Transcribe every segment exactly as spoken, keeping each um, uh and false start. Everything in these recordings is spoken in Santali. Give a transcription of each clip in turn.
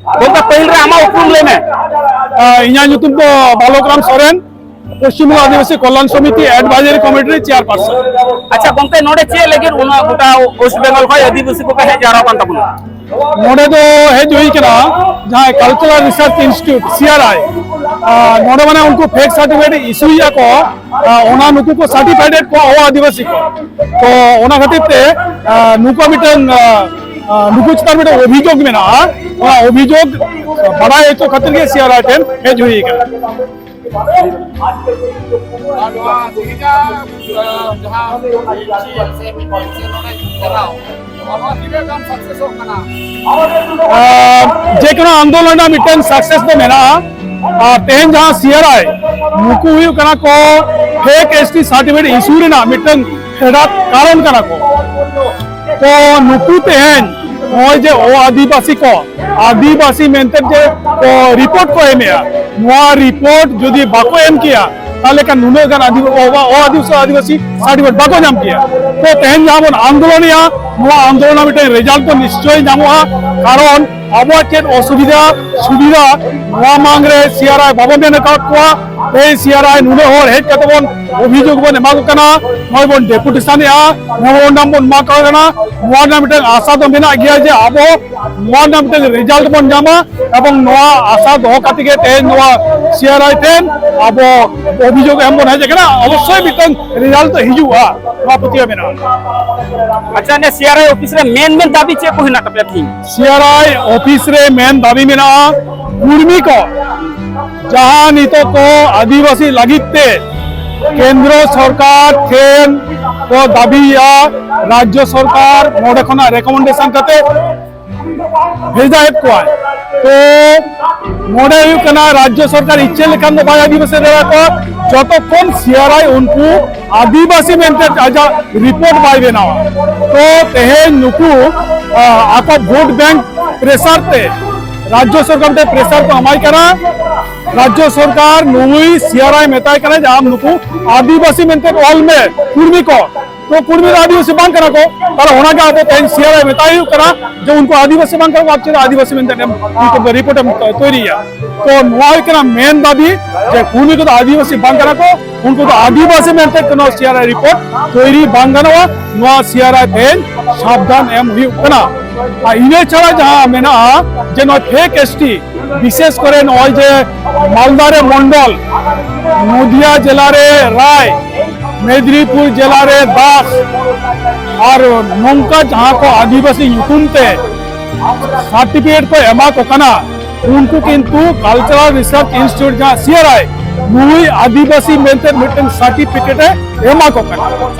ᱜᱚᱢᱠᱮ, ᱯᱟᱹᱦᱤᱞ ᱨᱮ ᱟᱢᱟᱜ ᱩᱯᱨᱩᱢ ᱞᱟᱹᱭ ᱢᱮ᱾ ᱟᱨ ᱤᱧᱟᱹᱜ ᱧᱩᱛᱩᱢ ᱫᱚ ᱵᱟᱞᱚᱠ ᱨᱟᱢ ᱥᱚᱨᱮᱱ, ᱯᱚᱥᱪᱤᱢ ᱵᱚᱝᱜᱚ ᱟᱹᱫᱤᱵᱟᱹᱥᱤ ᱠᱚᱞᱭᱟᱱ ᱥᱚᱢᱤᱛᱤ ᱮᱰᱵᱷᱟᱭᱡᱟᱨᱤ ᱠᱚᱢᱤᱴᱤ ᱨᱮ ᱪᱮᱭᱟᱨᱯᱟᱨᱥᱚᱱ᱾ ᱟᱪᱪᱷᱟ ᱜᱚᱢᱠᱮ, ᱱᱚᱰᱮ ᱪᱮᱫ ᱞᱟᱹᱜᱤᱫ ᱩᱱᱟᱹᱜ ᱜᱚᱴᱟ ᱳᱭᱮᱥᱴ ᱵᱮᱝᱜᱚᱞ ᱠᱷᱚᱱ ᱟᱹᱫᱤᱵᱟᱹᱥᱤ ᱠᱚᱯᱮ ᱦᱮᱡ ᱡᱟᱣᱨᱟ ᱟᱠᱟᱱ ᱛᱟᱵᱚᱱᱟ? ᱱᱚᱰᱮ ᱫᱚ ᱦᱮᱡ ᱦᱩᱭ ᱠᱟᱱᱟ ᱡᱟᱦᱟᱸᱭ ᱠᱟᱞᱪᱟᱨᱟᱞ ᱨᱤᱥᱟᱨᱪ ᱤᱱᱥᱴᱤᱴᱭᱩᱴ, ᱥᱤ ᱟᱨ ᱟᱭ, ᱟᱨ ᱱᱚᱰᱮ ᱢᱟᱱᱮ ᱩᱱᱠᱩ ᱯᱷᱮᱠ ᱥᱟᱨᱴᱤᱯᱷᱤᱠᱮᱴ ᱤᱥᱩᱭᱮᱫᱼᱟ ᱠᱚ, ᱟᱨ ᱚᱱᱟ ᱱᱩᱠᱩ ᱠᱚ ᱥᱟᱨᱴᱤᱯᱷᱟᱭᱰ ᱮᱫ ᱠᱚᱣᱟ ᱚ ᱟᱹᱫᱤᱵᱟᱹᱥᱤ ᱠᱚ᱾ ᱛᱚ ᱚᱱᱟ ᱠᱷᱟᱹᱛᱤᱨ ᱛᱮ, ᱟᱨ ᱱᱩᱠᱩᱣᱟᱜ ᱢᱤᱫᱴᱮᱱ, ᱟᱨ, ᱟᱨ ᱱᱩᱠᱩ ᱪᱮᱛᱟᱱ ᱢᱤᱫᱴᱮᱱ ᱚᱵᱷᱤᱡᱳᱜᱽ ᱢᱮᱱᱟᱜᱼᱟ᱾ ᱚᱱᱟ ᱚᱵᱷᱤᱡᱳᱜᱽ ᱵᱟᱲᱟᱭ ᱦᱚᱪᱚ ᱠᱷᱟᱹᱛᱤᱨ ᱜᱮ ᱥᱤ ᱟᱨ ᱟᱭ ᱴᱷᱮᱱ ᱦᱮᱡ ᱦᱩᱭ ᱠᱟᱱᱟ᱾ ᱟᱨ ᱱᱚᱣᱟ ᱛᱮᱦᱮᱧᱟᱜ, ᱟᱸ, ᱡᱟᱦᱟᱸ ᱢᱤᱪᱷᱤᱞ ᱥᱮ ᱢᱤᱴᱤᱝ ᱥᱮ ᱱᱚᱰᱮ ᱪᱟᱞᱟᱣ, ᱱᱚᱣᱟ ᱛᱤᱱᱟᱹᱜ ᱜᱟᱱ ᱥᱟᱠᱥᱮᱥᱚᱜ ᱠᱟᱱᱟ? ᱟᱨ ᱡᱮᱠᱳᱱᱳ ᱟᱱᱫᱳᱞᱚᱱ ᱨᱮᱱᱟᱜ ᱢᱤᱫᱴᱮᱱ ᱥᱟᱠᱥᱮᱥ ᱫᱚ ᱢᱮᱱᱟᱜᱼᱟ᱾ ᱟᱨ ᱛᱮᱦᱮᱧ ᱡᱟᱦᱟᱸ ᱥᱤ ᱟᱨ ᱟᱭ, ᱱᱩᱠᱩ ᱦᱩᱭᱩᱜ ᱠᱟᱱᱟ ᱠᱚ ᱯᱷᱮᱠ ᱮᱥ ᱴᱤ ᱥᱟᱨᱴᱤᱯᱷᱤᱠᱮᱴ ᱤᱥᱩ ᱨᱮᱱᱟᱜ ᱢᱤᱫᱴᱮᱱ ᱯᱷᱮᱰᱟᱛ ᱠᱟᱨᱚᱱ ᱠᱟᱱᱟ ᱠᱚ᱾ ᱛᱚ ᱱᱩᱠᱩ ᱛᱮᱦᱮᱧ ᱱᱚᱜᱼᱚᱭ ᱡᱮ ᱚ ᱟᱹᱫᱤᱵᱟᱹᱥᱤ ᱠᱚ, ᱟᱹᱫᱤᱵᱟᱹᱥᱤ ᱢᱮᱱᱛᱮ ᱡᱮ ᱠᱚ ᱨᱤᱯᱳᱨᱴ ᱠᱚ ᱮᱢᱮᱜᱼᱟ, ᱱᱚᱣᱟ ᱨᱤᱯᱳᱨᱴ ᱡᱩᱫᱤ ᱵᱟᱠᱚ ᱮᱢ ᱠᱮᱭᱟ, ᱛᱟᱦᱚᱞᱮ ᱠᱷᱟᱱ ᱱᱩᱱᱟᱹᱜ ᱜᱟᱱ ᱟᱹᱫᱤᱵᱟᱹᱥᱤ, ᱚ ᱟᱹᱫᱤᱵᱟᱹᱥᱤ, ᱟᱹᱫᱤᱵᱟᱹᱥᱤ ᱥᱟᱨᱴᱤᱯᱷᱤᱠᱮᱴ ᱵᱟᱠᱚ ᱧᱟᱢ ᱠᱮᱭᱟ᱾ ᱛᱚ ᱛᱮᱦᱮᱧ ᱡᱟᱦᱟᱸ ᱵᱚᱱ ᱟᱱᱫᱳᱞᱚᱱᱮᱜᱼᱟ, ᱱᱚᱣᱟ ᱟᱱᱫᱳᱞᱚᱱ ᱨᱮᱱᱟᱜ ᱢᱤᱫᱴᱮᱱ ᱨᱮᱡᱟᱞᱴ ᱫᱚ ᱱᱤᱥᱪᱚᱭ ᱧᱟᱢᱚᱜᱼᱟ᱾ ᱠᱟᱨᱚᱱ ᱟᱵᱚᱣᱟᱜ ᱪᱮᱫ ᱚᱥᱩᱵᱤᱫᱷᱟ ᱥᱩᱵᱤᱫᱷᱟ, ᱱᱚᱣᱟ ᱢᱟᱲᱟᱝ ᱨᱮ ᱥᱤ ᱟᱨ ᱟᱭ ᱵᱟᱵᱚᱱ ᱢᱮᱱ ᱟᱠᱟᱫ ᱠᱚᱣᱟ᱾ ᱛᱮᱦᱮᱧ ᱥᱤ ᱟᱨ ᱟᱭ ᱱᱩᱱᱟᱹᱜ ᱦᱚᱲ ᱦᱮᱡ ᱠᱟᱛᱮ ᱵᱚᱱ ᱚᱵᱷᱤᱡᱳᱜᱽ ᱵᱚᱱ ᱮᱢᱟ ᱠᱚ ᱠᱟᱱᱟ, ᱱᱚᱜᱼᱚᱭ ᱵᱚᱱ ᱰᱮᱯᱩᱴᱮᱥᱚᱱᱮᱜᱼᱟ, ᱢᱮᱢᱳᱨᱮᱱᱰᱟᱢ ᱵᱚᱱ ᱮᱢᱟ ᱠᱚ ᱠᱟᱱᱟ᱾ ᱱᱚᱣᱟ ᱨᱮᱱᱟᱜ ᱢᱤᱫᱴᱮᱱ ᱟᱥᱟ ᱫᱚ ᱢᱮᱱᱟᱜ ᱜᱮᱭᱟ ᱡᱮ ᱟᱵᱚ ᱱᱚᱣᱟ ᱨᱮᱱᱟᱜ ᱢᱤᱫᱴᱮᱱ ᱨᱮᱡᱟᱞᱴ ᱵᱚᱱ ᱧᱟᱢᱟ, ᱮᱵᱚᱝ ᱱᱚᱣᱟ ᱟᱥᱟ ᱫᱚᱦᱚ ᱠᱟᱛᱮ ᱜᱮ ᱛᱮᱦᱮᱧ ᱱᱚᱣᱟ ᱥᱤ ᱟᱨ ᱟᱭ ᱴᱷᱮᱱ ᱟᱵᱚ ᱚᱵᱷᱤᱡᱳᱜᱽ ᱮᱢ ᱵᱚᱱ ᱦᱮᱡ ᱟᱠᱟᱱᱟ᱾ ᱚᱵᱚᱥᱥᱳᱭ ᱢᱤᱫᱴᱮᱱ ᱨᱮᱡᱟᱞᱴ ᱫᱚ ᱦᱤᱡᱩᱜᱼᱟ, ᱱᱚᱣᱟ ᱯᱟᱹᱛᱭᱟᱹᱣ ᱢᱮᱱᱟᱜᱼᱟ᱾ ᱟᱪᱪᱷᱟ, ᱱᱤᱭᱟᱹ ᱥᱤ ᱟᱨ ᱟᱭ ᱚᱯᱷᱤᱥ ᱨᱮ ᱢᱮᱱ, ᱢᱮᱱ ᱫᱟᱹᱵᱤ ᱪᱮᱫ ᱠᱚ ᱦᱮᱱᱟᱜ ᱛᱟᱯᱮᱭᱟ ᱛᱤᱦᱤᱧ? ᱥᱤ ᱟᱨ ᱟᱭ ᱚᱯᱷᱤᱥ ᱨᱮ ᱢᱮᱱ ᱫᱟᱹᱵᱤ ᱢᱮᱱᱟᱜᱼᱟ, ᱠᱩᱲᱢᱤ ᱠᱚ ᱡᱟᱦᱟᱸ ᱱᱤᱛᱚᱜ ᱠᱚ ᱟᱹᱫᱤᱵᱟᱹᱥᱤ ᱞᱟᱹᱜᱤᱫ ᱛᱮ ᱠᱮᱱᱫᱨᱚ ᱥᱚᱨᱠᱟᱨ ᱴᱷᱮᱱ ᱠᱚ ᱫᱟᱹᱵᱤᱭᱟ, ᱨᱟᱡᱽᱡᱚ ᱥᱚᱨᱠᱟᱨ ᱱᱚᱰᱮ ᱠᱷᱚᱱᱟᱜ ᱨᱮᱠᱚᱢᱮᱱᱰᱮᱥᱚᱱ ᱠᱟᱛᱮ ᱵᱷᱮᱡᱟᱭᱮᱫ ᱠᱚᱣᱟᱭ᱾ ᱛᱚ ᱱᱚᱰᱮ ᱦᱩᱭᱩᱜ ᱠᱟᱱᱟ, ᱨᱟᱡᱽᱡᱚ ᱥᱚᱨᱠᱟᱨ ᱤᱪᱪᱷᱟᱹ ᱞᱮᱠᱷᱟᱱ ᱫᱚ ᱵᱟᱭ ᱟᱹᱫᱤᱵᱟᱹᱥᱤ ᱫᱟᱲᱮ ᱟᱠᱚᱣᱟ, ᱡᱚᱛᱚᱠᱷᱚᱱ ᱥᱤ ᱟᱨ ᱟᱭ ᱩᱱᱠᱩ ᱟᱹᱫᱤᱵᱟᱹᱥᱤ ᱢᱮᱱᱛᱮ ᱟᱡᱟᱜ ᱨᱤᱯᱳᱨᱴ ᱵᱟᱭ ᱵᱮᱱᱟᱣᱟ᱾ ᱛᱚ ᱛᱮᱦᱮᱧ ᱱᱩᱠᱩ, ᱟ, ᱟᱠᱚ ᱵᱷᱳᱴ ᱵᱮᱝᱠ ᱯᱨᱮᱥᱟᱨ ᱛᱮ ᱨᱟᱡᱽᱡᱚ ᱥᱚᱨᱠᱟᱨ ᱢᱤᱫᱴᱮᱱ ᱯᱨᱮᱥᱟᱨ ᱠᱚ ᱮᱢᱟᱭ ᱠᱟᱱᱟ᱾ ᱨᱟᱡᱽᱡᱚ ᱥᱚᱨᱠᱟᱨ ᱱᱩᱭ ᱥᱤ ᱟᱨ ᱟᱭ ᱢᱮᱛᱟᱭ ᱠᱟᱱᱟ ᱡᱮ ᱟᱢ ᱱᱩᱠᱩ ᱟᱹᱫᱤᱵᱟᱹᱥᱤ ᱢᱮᱱᱛᱮ ᱚᱞ ᱢᱮ, ᱠᱩᱲᱢᱤ ᱠᱚ᱾ ᱛᱚ ᱠᱩᱲᱢᱤ ᱫᱚ ᱟᱹᱫᱤᱵᱟᱹᱥᱤ ᱵᱟᱝ ᱠᱟᱱᱟ ᱠᱚ, ᱛᱟᱦᱞᱮ ᱚᱱᱟᱜᱮ ᱟᱵᱚ ᱛᱮᱦᱮᱧ ᱥᱤᱭᱟᱨᱟᱭ ᱢᱮᱛᱟ ᱦᱩᱭᱩᱜ ᱠᱟᱱᱟ ᱡᱮ ᱩᱱᱠᱩ ᱟᱹᱫᱤᱵᱟᱹᱥᱤ ᱵᱟᱝ ᱠᱟᱱᱟ ᱠᱚ, ᱟᱯ ᱪᱮᱫ ᱟᱹᱫᱤᱵᱟᱹᱥᱤ ᱢᱮᱱᱛᱮ ᱮᱢ, ᱩᱱᱠᱩ ᱫᱚ ᱨᱤᱯᱳᱨᱴ ᱮᱢ ᱛᱚ-, ᱛᱚᱭᱨᱤᱭᱟ᱾ ᱛᱚ ᱱᱚᱣᱟ ᱦᱩᱭᱩᱜ ᱠᱟᱱᱟ ᱢᱮᱱ ᱫᱟᱹᱵᱤ ᱡᱮ ᱠᱩᱲᱢᱤ ᱠᱚᱫᱚ ᱟᱹᱫᱤᱵᱟᱹᱥᱤ ᱵᱟᱝ ᱠᱟᱱᱟ ᱠᱚ, ᱩᱱᱠᱩ ᱫᱚ ᱟᱹᱫᱤᱵᱟᱹᱥᱤ ᱢᱮᱱᱛᱮ ᱠᱳᱱᱳ ᱥᱤᱭᱟᱨᱟᱭ ᱨᱤᱯᱳᱨᱴ ᱛᱚᱭᱨᱤ ᱵᱟᱝ ᱜᱟᱱᱚᱜᱼᱟ᱾ ᱱᱚᱣᱟ ᱥᱤᱭᱟᱨᱟᱭ ᱛᱮᱦᱮᱧ ᱥᱟᱵᱫᱷᱟᱱ ᱮᱢ ᱦᱩᱭᱩᱜ ᱠᱟᱱᱟ᱾ ᱟᱨ ᱤᱱᱟᱹ ᱪᱷᱟᱲᱟ ᱡᱟᱦᱟᱸ ᱢᱮᱱᱟᱜᱼᱟ ᱡᱮ ᱱᱚᱣᱟ ᱯᱷᱮᱠ ᱮᱥᱴᱤ, ᱵᱤᱥᱮᱥ ᱠᱚᱨᱮ ᱱᱚᱜᱼᱚᱭ ᱡᱮ ᱢᱟᱞᱫᱟ ᱨᱮ ᱢᱚᱱᱰᱚᱞ, ᱱᱚᱫᱤᱭᱟ ᱡᱮᱞᱟ ᱨᱮ ᱨᱟᱭ, ᱢᱮᱫᱽᱱᱤᱯᱩᱨ ᱡᱮᱞᱟ ᱨᱮ ᱫᱟᱥ, ᱟᱨ ᱱᱚᱝᱠᱟ ᱡᱟᱦᱟᱸ ᱠᱚ ᱟᱹᱫᱤᱵᱟᱹᱥᱤ ᱧᱩᱛᱩᱢ ᱛᱮ ᱥᱟᱨᱴᱤᱯᱷᱤᱠᱮᱴ ᱠᱚ ᱮᱢᱟ ᱠᱚ ᱠᱟᱱᱟ, ᱩᱱᱠᱩ ᱠᱤᱱᱛᱩ ᱠᱟᱞᱪᱟᱨᱟᱞ ᱨᱤᱥᱟᱨᱪ ᱤᱱᱥᱴᱤᱴᱭᱩᱴ ᱡᱟᱦᱟᱸ ᱥᱤᱭᱟᱨᱟᱭ, ᱱᱩᱭ ᱟᱹᱫᱤᱵᱟᱹᱥᱤ ᱢᱮᱱᱛᱮ ᱢᱤᱫᱴᱮᱱ ᱥᱟᱨᱴᱤᱯᱷᱤᱠᱮᱴ ᱮ ᱮᱢᱟ ᱠᱚ ᱠᱟᱱᱟ᱾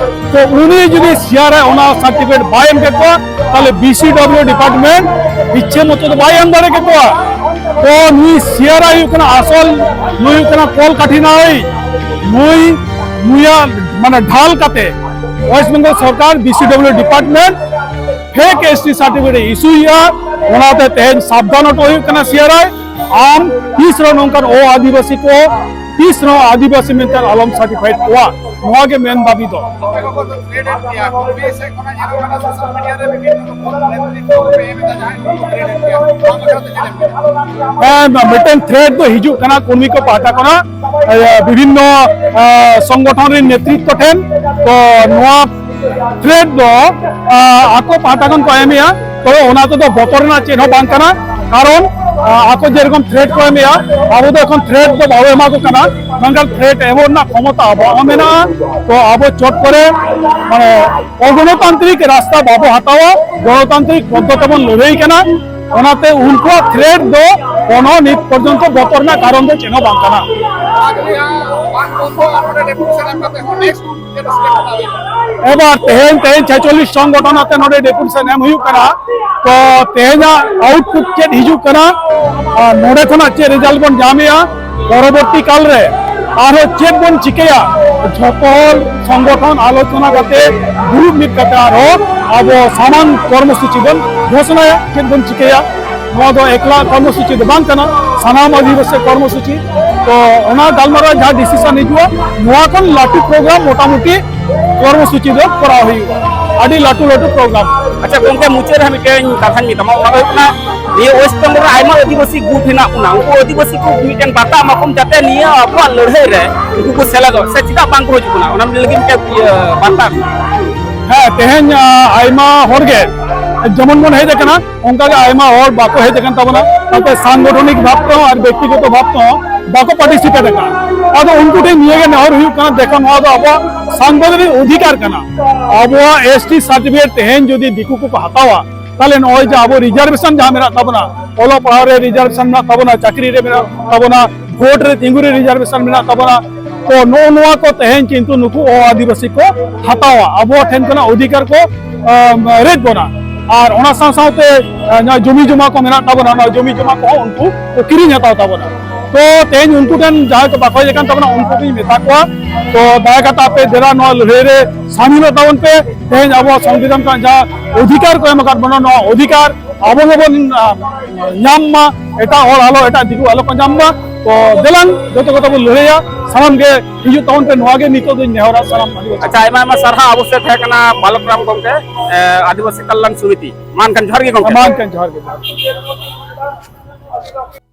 ᱛᱚ ᱩᱱᱤ ᱡᱩᱫᱤ ᱥᱤᱭᱟᱨᱟᱭ ᱚᱱᱟ ᱥᱟᱨᱴᱤᱯᱷᱤᱠᱮᱴ ᱵᱟᱭ ᱮᱢ ᱠᱮ ᱠᱚᱣᱟ, ᱛᱟᱦᱞᱮ ᱵᱤᱥᱤᱰᱟᱵᱞᱤᱭᱩ ᱰᱤᱯᱟᱨᱴᱢᱮᱱᱴ ᱤᱪᱪᱷᱟᱹ ᱢᱚᱛᱚ ᱫᱚ ᱵᱟᱭ ᱮᱢ ᱫᱟᱲᱮ ᱠᱮ ᱠᱚᱣᱟ᱾ ᱛᱚ ᱱᱩᱭ ᱥᱤᱭᱟᱨᱟᱭ ᱦᱩᱭᱩᱜ ᱠᱟᱱᱟ ᱟᱥᱚᱞ, ᱱᱩᱭ ᱦᱩᱭᱩᱜ ᱠᱟᱱᱟ ᱠᱚᱞ ᱠᱟᱴᱷᱤᱱᱟᱭ, ᱱᱩᱭ, ᱱᱩᱭᱟᱜ ᱢᱟᱱᱮ ᱰᱷᱟᱞ ᱠᱟᱛᱮ ᱳᱭᱮᱥᱴ ᱵᱮᱝᱜᱚᱞ ᱥᱚᱨᱠᱟᱨ ᱵᱤᱥᱤᱰᱟᱵᱞᱤᱭᱩ ᱰᱤᱯᱟᱨᱴᱢᱮᱱᱴ ᱯᱷᱮᱠ ᱮᱥᱴᱤ ᱥᱟᱨᱴᱤᱯᱷᱤᱠᱮᱴ ᱤᱥᱩᱭᱮᱫᱼᱟ᱾ ᱚᱱᱟᱛᱮ ᱛᱮᱦᱮᱧ ᱥᱟᱵᱫᱷᱟᱱ ᱦᱚᱴᱚ ᱦᱩᱭᱩᱜ ᱠᱟᱱᱟ ᱥᱤᱭᱟᱨᱟᱭ, ᱟᱢ ᱛᱤᱥ ᱨᱮᱦᱚᱸ ᱱᱚᱝᱠᱟᱱ ᱚ ᱟᱹᱫᱤᱵᱟᱹᱥᱤ ᱠᱚ ᱛᱤᱥ ᱨᱮᱦᱚᱸ ᱟᱹᱫᱤᱵᱟᱹᱥᱤ ᱢᱮᱱᱛᱮ ᱟᱞᱚᱢ ᱥᱟᱨᱴᱤᱯᱷᱟᱭᱮᱰ ᱠᱚᱣᱟ, ᱱᱚᱣᱟ ᱜᱮ ᱢᱮᱱ ᱫᱟᱹᱵᱤ ᱫᱚ᱾ ᱟᱯᱮ ᱠᱚᱠᱚ ᱛᱚ ᱛᱷᱨᱮᱴ ᱮᱫ ᱯᱮᱭᱟ, ᱠᱩᱲᱢᱤ ᱥᱮᱫ ᱠᱷᱚᱱᱟᱜ ᱧᱮᱞᱚᱜ ᱠᱟᱱᱟ ᱥᱳᱥᱟᱞ ᱢᱤᱰᱤᱭᱟ ᱨᱮ ᱵᱤᱵᱷᱤᱱᱱᱚ ᱨᱚᱠᱚᱢ ᱱᱮᱛᱨᱤᱛᱵ ᱯᱮ ᱮᱢ ᱮᱫᱟ, ᱡᱟᱦᱟᱸᱭ ᱠᱚᱠᱚ ᱛᱷᱨᱮᱴ ᱮᱫ ᱯᱮᱭᱟ, ᱱᱚᱣᱟ ᱵᱟᱠᱷᱨᱟ ᱛᱮ ᱪᱮᱫ ᱮᱢ ᱢᱮᱱᱟ? ᱦᱮᱸ, ᱢᱤᱫᱴᱮᱱ ᱛᱷᱨᱮᱴ ᱫᱚ ᱦᱤᱡᱩᱜ ᱠᱟᱱᱟ ᱠᱩᱲᱢᱤ ᱠᱚ ᱯᱟᱦᱴᱟ ᱠᱷᱚᱱᱟᱜ, ᱮ, ᱵᱤᱵᱷᱤᱱᱱᱚ, ᱮ, ᱥᱚᱝᱜᱚᱴᱷᱚᱱ ᱨᱮᱱ ᱱᱮᱛᱨᱤᱛᱵ ᱴᱷᱮᱱ᱾ ᱛᱚ ᱱᱚᱣᱟ ᱛᱷᱨᱮᱴ ᱫᱚ, ᱟ, ᱟᱠᱚ ᱯᱟᱦᱴᱟ ᱠᱷᱚᱱ ᱠᱚ ᱮᱢᱮᱜᱼᱟ, ᱛᱚᱵᱮ ᱚᱱᱟ ᱛᱮᱫᱚ ᱵᱚᱛᱚᱨ ᱨᱮᱱᱟᱜ ᱪᱮᱫ ᱦᱚᱸ ᱵᱟᱝ ᱠᱟᱱᱟ᱾ ᱠᱟᱨᱚᱱ, ᱟ, ᱟᱠᱚ ᱡᱮᱨᱚᱠᱚᱢ ᱛᱷᱨᱮᱴ ᱠᱚ ᱮᱢᱮᱜᱼᱟ, ᱟᱵᱚ ᱫᱚ ᱮᱠᱷᱚᱱ ᱛᱷᱨᱮᱴ ᱫᱚ ᱵᱟᱵᱚ ᱮᱢᱟ ᱠᱚ ᱠᱟᱱᱟ, ᱢᱮᱱᱠᱷᱟᱱ ᱛᱷᱨᱮᱴ ᱮᱢᱚᱜ ᱨᱮᱱᱟᱜ ᱠᱷᱚᱢᱚᱛᱟ ᱟᱵᱚᱣᱟᱜ ᱦᱚᱸ ᱢᱮᱱᱟᱜᱼᱟ᱾ ᱛᱚ ᱟᱵᱚ ᱪᱚᱴ ᱠᱚᱨᱮ, ᱢᱟᱱᱮ, ᱚᱜᱚᱱᱚᱛᱟᱱᱛᱨᱤᱠ ᱨᱟᱥᱛᱟ ᱵᱟᱵᱚ ᱦᱟᱛᱟᱣᱟ, ᱜᱚᱱᱚᱛᱟᱱᱛᱨᱤᱠ ᱯᱚᱫᱽᱫᱷᱚᱛᱮ ᱵᱚᱱ ᱞᱟᱹᱲᱦᱟᱹᱭ ᱠᱟᱱᱟ᱾ ᱚᱱᱟᱛᱮ ᱩᱱᱠᱩᱣᱟᱜ ᱛᱷᱨᱮᱴ ᱫᱚ ᱠᱳᱱᱳ ᱱᱤᱛ ᱯᱚᱨᱡᱚᱱᱛᱚ ᱵᱚᱛᱚᱨ ᱨᱮᱱᱟᱜ ᱠᱟᱨᱚᱱ ᱫᱚ ᱪᱮᱫ ᱦᱚᱸ ᱵᱟᱝ ᱠᱟᱱᱟ᱾ ᱟᱨ ᱱᱚᱣᱟ ᱵᱟᱝ ᱵᱚᱱᱫᱚ ᱟᱨ ᱱᱚᱰᱮ ᱰᱮᱯᱩᱴᱮᱥᱚᱱ ᱮᱢ ᱠᱟᱛᱮ ᱦᱚᱸ ᱱᱮᱠᱥᱴ ᱮᱵᱟᱨ ᱛᱮᱦᱮᱧ, ᱛᱮᱦᱮᱧ ᱪᱷᱮᱪᱚᱞᱞᱤᱥ ᱥᱚᱝᱜᱚᱴᱷᱚᱱ ᱟᱛᱮ ᱱᱚᱰᱮ ᱰᱮᱯᱩᱴᱮᱥᱚᱱ ᱮᱢ ᱦᱩᱭᱩᱜ ᱠᱟᱱᱟ᱾ ᱛᱚ ᱛᱮᱦᱮᱧᱟᱜ ᱟᱣᱩᱴᱯᱩᱴ ᱪᱮᱫ ᱦᱤᱡᱩᱜ ᱠᱟᱱᱟ ᱟᱨ ᱱᱚᱰᱮ ᱠᱷᱚᱱᱟᱜ ᱪᱮᱫ ᱨᱮᱡᱟᱞᱴ ᱵᱚᱱ ᱧᱟᱢᱮᱜᱼᱟ ᱯᱚᱨᱚᱵᱚᱨᱛᱤ ᱠᱟᱞ ᱨᱮ ᱟᱨᱦᱚᱸ ᱪᱮᱫ ᱵᱚᱱ ᱪᱤᱠᱟᱹᱭᱟ, ᱡᱷᱚᱛᱚ ᱦᱚᱲ ᱥᱚᱝᱜᱚᱴᱷᱚᱱ ᱟᱞᱳᱪᱚᱱᱟ ᱠᱟᱛᱮ ᱫᱩᱲᱩᱵ ᱢᱤᱫ ᱠᱟᱛᱮ ᱟᱨᱦᱚᱸ ᱟᱵᱚ ᱥᱟᱢᱟᱝ ᱠᱚᱨᱢᱚᱥᱩᱪᱤ ᱵᱚᱱ ᱜᱷᱳᱥᱚᱱᱟᱭᱟ, ᱪᱮᱫ ᱵᱚᱱ ᱪᱤᱠᱟᱹᱭᱟ᱾ ᱱᱚᱣᱟ ᱫᱚ ᱮᱠᱞᱟ ᱠᱚᱨᱢᱚᱥᱩᱪᱤ ᱫᱚ ᱵᱟᱝ ᱠᱟᱱᱟ, ᱥᱟᱱᱟᱢ ᱟᱹᱫᱤᱵᱟᱹᱥᱤ ᱠᱚᱨᱢᱚᱥᱩᱪᱤ᱾ ᱛᱚ ᱚᱱᱟ ᱜᱟᱞᱢᱟᱨᱟᱣ ᱡᱟᱦᱟᱸ ᱰᱤᱥᱤᱥᱚᱱ ᱦᱤᱡᱩᱜᱼᱟ, ᱱᱚᱣᱟ ᱠᱷᱚᱱ ᱞᱟᱹᱴᱩ ᱯᱨᱳᱜᱨᱟᱢ ᱢᱚᱴᱟᱢᱩᱴᱤ ᱠᱚᱨᱢᱚᱥᱩᱪᱤ ᱫᱚ ᱠᱚᱨᱟᱣ ᱦᱩᱭᱩᱜᱼᱟ, ᱟᱹᱰᱤ ᱞᱟᱹᱴᱩ ᱞᱟᱹᱴᱩ ᱯᱨᱳᱜᱨᱟᱢ᱾ ᱟᱪᱪᱷᱟ ᱜᱚᱝᱠᱮ, ᱢᱩᱪᱟᱹᱫ ᱨᱮ ᱢᱤᱫᱴᱮᱱ ᱠᱟᱛᱷᱟᱧ ᱢᱮᱛᱟᱢᱟ, ᱚᱱᱟ ᱫᱚ ᱦᱩᱭᱩᱜ ᱠᱟᱱᱟ ᱱᱤᱭᱟᱹ ᱳᱭᱮᱥᱴ ᱵᱮᱝᱜᱚᱞ ᱨᱮ ᱟᱭᱢᱟ ᱟᱹᱫᱤᱵᱟᱹᱥᱤ ᱜᱩᱴ ᱦᱮᱱᱟᱜ ᱵᱚᱱᱟ, ᱩᱱᱠᱩ ᱟᱹᱫᱤᱵᱟᱹᱥᱤ ᱠᱚ ᱢᱤᱫᱴᱮᱱ ᱵᱟᱨᱛᱟ ᱮᱢᱟ ᱠᱚᱢ, ᱡᱟᱛᱮ ᱱᱤᱭᱟᱹ ᱟᱵᱚᱣᱟᱜ ᱞᱟᱹᱲᱦᱟᱹᱭ ᱨᱮ ᱩᱱᱠᱩ ᱠᱚ ᱥᱮᱞᱮᱫᱚᱜ, ᱥᱮ ᱪᱮᱫᱟᱜ ᱵᱟᱝ ᱠᱚ ᱦᱤᱡᱩᱜ ᱠᱟᱱᱟ, ᱚᱱᱟ ᱞᱟᱹᱜᱤᱫ ᱢᱤᱫᱴᱮᱱ, ᱤᱭᱟᱹ, ᱵᱟᱨᱛᱟ᱾ ᱦᱮᱸ, ᱛᱮᱦᱮᱧ, ᱟ, ᱟᱭᱢᱟ ᱦᱚᱲ ᱜᱮ ᱡᱮᱢᱚᱱ ᱵᱚᱱ ᱦᱮᱡ ᱟᱠᱟᱱᱟ, ᱚᱱᱠᱟ ᱜᱮ ᱟᱭᱢᱟ ᱦᱚᱲ ᱵᱟᱠᱚ ᱦᱮᱡ ᱟᱠᱟᱱ ᱛᱟᱵᱚᱱᱟ, ᱥᱟᱶᱛᱮ ᱥᱟᱝᱜᱚᱴᱷᱚᱱᱤᱠ ᱵᱷᱟᱵ ᱛᱮᱦᱚᱸ ᱟᱨ ᱵᱮᱠᱛᱤᱜᱚᱛᱚ ᱵᱷᱟᱵ ᱛᱮᱦᱚᱸ ᱵᱟᱠᱚ ᱯᱟᱨᱴᱤᱥᱤᱯᱮᱴ ᱟᱠᱟᱫᱼᱟ᱾ ᱟᱫᱚ ᱩᱱᱠᱩ ᱴᱷᱮᱱ ᱱᱤᱭᱟᱹ ᱜᱮ ᱱᱮᱦᱚᱨ ᱦᱩᱭᱩᱜ ᱠᱟᱱᱟ, ᱫᱮᱠᱷᱚ, ᱱᱚᱣᱟ ᱫᱚ ᱟᱵᱚᱣᱟᱜ ᱥᱟᱝᱵᱤᱫᱷᱟᱱᱤᱠ ᱚᱫᱷᱤᱠᱟᱨ ᱠᱟᱱᱟ᱾ ᱟᱵᱚᱣᱟᱜ ᱮᱥ ᱴᱤ ᱥᱟᱨᱴᱤᱯᱷᱤᱠᱮᱴ ᱛᱮᱦᱮᱧ ᱡᱩᱫᱤ ᱫᱤᱠᱩ ᱠᱚᱠᱚ ᱦᱟᱛᱟᱣᱟ, ᱛᱟᱦᱚᱞᱮ ᱱᱚᱜᱼᱚᱭ ᱡᱮ ᱟᱵᱚ ᱨᱤᱡᱟᱨᱵᱷᱮᱥᱚᱱ ᱡᱟᱦᱟᱸ ᱢᱮᱱᱟᱜ ᱛᱟᱵᱚᱱᱟ, ᱚᱞᱚᱜ ᱯᱟᱲᱦᱟᱣ ᱨᱮ ᱨᱤᱡᱟᱨᱵᱷᱮᱥᱚᱱ ᱢᱮᱱᱟᱜ ᱛᱟᱵᱚᱱᱟ, ᱪᱟᱹᱠᱨᱤ ᱨᱮ ᱢᱮᱱᱟᱜ ᱛᱟᱵᱚᱱᱟ, ᱵᱷᱳᱴ ᱨᱮ ᱛᱤᱸᱜᱩ ᱨᱮ ᱨᱤᱡᱟᱨᱵᱷᱮᱥᱚᱱ ᱢᱮᱱᱟᱜ ᱛᱟᱵᱚᱱᱟ᱾ ᱛᱚ ᱱᱚᱜᱼᱚ ᱱᱚᱣᱟ ᱠᱚ ᱛᱮᱦᱮᱧ ᱠᱤᱱᱛᱩ ᱱᱩᱠᱩ ᱚ ᱟᱹᱫᱤᱵᱟᱹᱥᱤ ᱠᱚ ᱦᱟᱛᱟᱣᱟ, ᱟᱵᱚ ᱴᱷᱮᱱ ᱠᱷᱚᱱᱟᱜ ᱚᱫᱷᱤᱠᱟᱨ ᱠᱚ, ᱟᱢ, ᱨᱮᱡ ᱵᱚᱱᱟ᱾ ᱟᱨ ᱚᱱᱟ ᱥᱟᱶ ᱥᱟᱶᱛᱮ, ᱟ, ᱱᱚᱣᱟ ᱡᱚᱢᱤ ᱡᱚᱢᱟ ᱠᱚ ᱢᱮᱱᱟᱜ ᱛᱟᱵᱚᱱᱟ, ᱚᱱᱟ ᱡᱚᱢᱤ ᱡᱚᱢᱟ ᱠᱚᱦᱚᱸ ᱩᱱᱠᱩ ᱠᱚ ᱠᱤᱨᱤᱧ ᱦᱟᱛᱟᱣ ᱛᱟᱵᱚᱱᱟ᱾ ᱛᱚ ᱛᱮᱦᱮᱧ ᱩᱱᱠᱩ ᱴᱷᱮᱱ ᱡᱟᱦᱟᱸᱭ ᱠᱚ ᱵᱟᱠᱚ ᱦᱮᱡ ᱟᱠᱟᱱ ᱛᱟᱵᱚᱱᱟ, ᱩᱱᱠᱩ ᱜᱤᱧ ᱢᱮᱛᱟ ᱠᱚᱣᱟ, ᱛᱚ ᱫᱟᱭᱟ ᱠᱟᱛᱮ ᱟᱯᱮ ᱫᱮᱞᱟ ᱱᱚᱣᱟ ᱞᱟᱹᱲᱦᱟᱹᱭ ᱨᱮ ᱥᱟᱹᱢᱤᱞᱚᱜ ᱛᱟᱵᱚᱱ ᱯᱮ᱾ ᱛᱮᱦᱮᱧ ᱟᱵᱚᱣᱟᱜ ᱥᱚᱝᱵᱤᱫᱷᱟᱱ ᱠᱷᱚᱱ ᱡᱟᱦᱟᱸ ᱚᱫᱷᱤᱠᱟᱨ ᱠᱚ ᱮᱢ ᱟᱠᱟᱫ ᱵᱚᱱᱟ, ᱱᱚᱣᱟ ᱚᱫᱷᱤᱠᱟᱨ ᱟᱵᱚ ᱜᱮᱵᱚᱱ, ᱟ, ᱧᱟᱢ ᱢᱟ, ᱮᱴᱟᱜ ᱦᱚᱲ ᱟᱞᱚ, ᱮᱴᱟᱜ ᱫᱤᱠᱩ ᱟᱞᱚ ᱠᱚ ᱧᱟᱢ ᱢᱟ᱾ ᱛᱚ ᱫᱮᱞᱟᱝ ᱡᱚᱛᱚ ᱠᱚᱛᱮ ᱵᱚᱱ ᱞᱟᱹᱲᱦᱟᱹᱭᱟ, ᱥᱟᱱᱟᱢ ᱜᱮ ᱦᱤᱡᱩᱜ ᱛᱟᱵᱚᱱ ᱯᱮ, ᱱᱚᱣᱟ ᱜᱮ ᱱᱤᱛᱚᱜ ᱫᱚᱧ ᱱᱮᱦᱚᱨᱟ ᱥᱟᱱᱟᱢ ᱟᱹᱫᱤᱵᱟᱹᱥᱤ᱾ ᱟᱪᱪᱷᱟ, ᱟᱭᱢᱟ ᱟᱭᱢᱟ ᱥᱟᱨᱦᱟᱣ᱾ ᱟᱵᱚ ᱥᱮᱫ ᱛᱟᱦᱮᱸ ᱠᱟᱱᱟ ᱵᱟᱞᱚᱠ ᱨᱟᱢ ᱜᱚᱢᱠᱮ, ᱮ, ᱟᱹᱫᱤᱵᱟᱹᱥᱤ ᱠᱟᱞᱭᱟᱱ ᱥᱚᱢᱤᱛᱤ᱾ ᱢᱟ ᱮᱱᱠᱷᱟᱱ ᱡᱚᱦᱟᱨ ᱜᱮ ᱜᱚᱢᱠᱮ᱾ ᱢᱟ ᱮᱱᱠᱷᱟᱱ ᱡᱚᱦᱟᱨ ᱜᱮ, ᱡᱚᱦᱟᱨ ᱜᱮ᱾